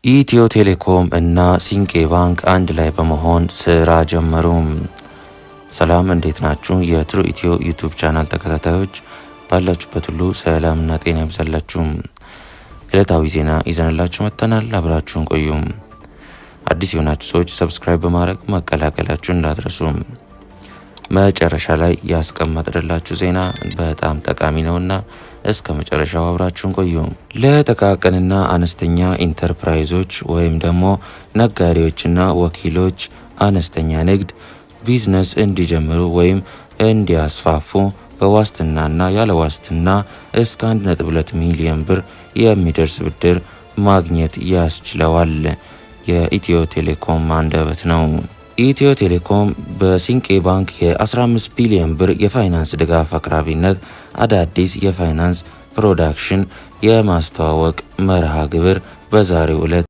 ኢትዮ ቴሌኮም እና ሲንቄ ባንክ አንድ ላይ በመሆን ስራ ጀመሩ። ሰላም፣ እንዴት ናችሁ? የትሩ ኢትዮ YouTube channel ተከታታዮች፣ ባላችሁበት ሁሉ ሰላምና ጤና ይብዛላችሁ። ዕለታዊ ዜና ይዘንላችሁ መጥተናል። አብራችሁን ቆዩ። አዲስ የሆናችሁ ሰዎች subscribe በማድረግ መቀላቀላችሁ እንዳትረሱ። መጨረሻ ላይ ያስቀመጥንላችሁ ዜና በጣም ጠቃሚ ነውና እስከ መጨረሻው አብራችሁን ቆዩ። ለጥቃቅንና አነስተኛ ኢንተርፕራይዞች ወይም ደግሞ ነጋዴዎችና ወኪሎች አነስተኛ ንግድ ቢዝነስ እንዲጀምሩ ወይም እንዲያስፋፉ በዋስትናና ያለ ዋስትና እስከ 1.2 ሚሊዮን ብር የሚደርስ ብድር ማግኘት ያስችለዋል። የኢትዮ ቴሌኮም አንደበት ነው። ኢትዮ ቴሌኮም በሲንቄ ባንክ የ15 ቢሊዮን ብር የፋይናንስ ድጋፍ አቅራቢነት አዳዲስ የፋይናንስ product ኦችን የማስተዋወቅ መርሃ ግብር በዛሬው ዕለት